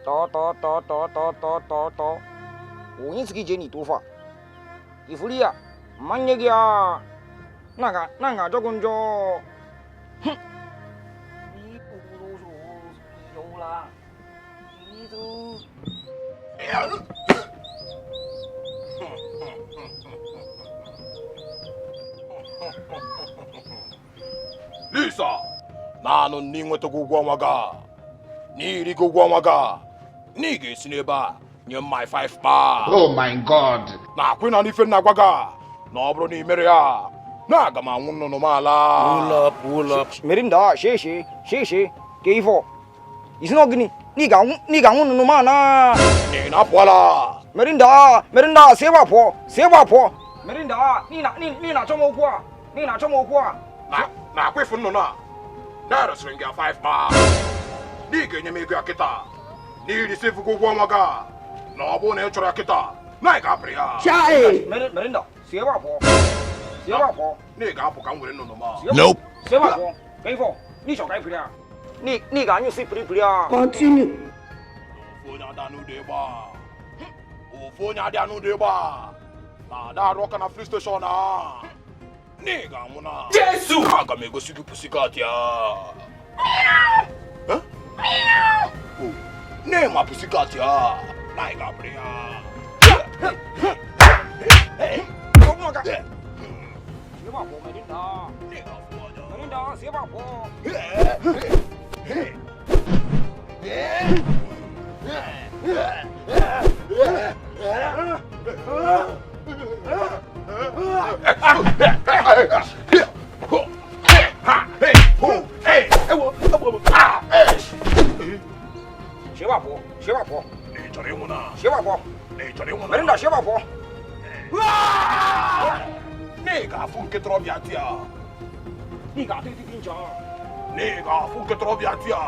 哒哒哒哒哒哒哒哒。onye sị gị jee n'ite ofe a ifuli ya mmanye gị a na ga-ajọ gị njọ. Lisa, naanụ na ịnwetago ụgwọ ọnwa gị a, na irigo ụgwọ ọnwa gị a, na ị ga-esi n'ebe a nye m my 5 pounds. Oh my God. Na akwụ na n'ife na-agwa gị a, na ọ bụrụ na ị mere ya, na aga m anwụ nnụnụ m ala. Pull up, pull up. Mirinda, shishi, shishi, ka ifo. Isi na gịnị? Na ị ga-anwụ nnụnụ m ana. Ị na-apụọla. Mirinda, Mirinda, si ebe a pụọ, si ebe a pụọ. Mirinda, n'i na-achọ m okwu a, n'i na-achọ m okwu a. Na akwa ịfụ nnụnụ a, na-eresịrị m gị 5 pounds. Na ị ga-enye m ego ya kịta. Na irisifugo ụgwọ ọnwa gị a, na ọ bụrụ na ị chọrọ ya kịta, na ị ga-apụrụ ya. Mirinda, si ebe a pụọ. Si ebe a pụọ. Na ị ga-apụ ka m were nnụnụ m a. Nope. Si ebe a pụọ. Ka ifo, n'ịchọ ka ịpụrụ ya. N'i ga-anyụ si pịrị pịrị a. Continue. Ofu onye ada n'ụdọ egbe a. Ofu onye adịa n'ụdọ egbe a. Na ada arụ ọka na free station a. Na ị ga-anwụ na. Jesu! Aga m egosi gị pussycat ya. Eh? Oh, na ịma pussycat ya. Na ị ga-apụrụ ya. Si ebe a pụọ, Mirinda. Na ị ga-afụ anya. Mirinda, si ebe a pụọ. Si ebe a pụọ, si ebe a pụọ. Ị chọrọ ịnwụ na? Si ebe a pụọ. Ị chọrọ ịnwụ na? Mirinda, si ebe a pụọ. Na ị ga-afụ nkịtịrị ọbịa tia. Ị ga-atụ etiti ncha. Na ị ga-afụ nkịtịrị ọbịa tia.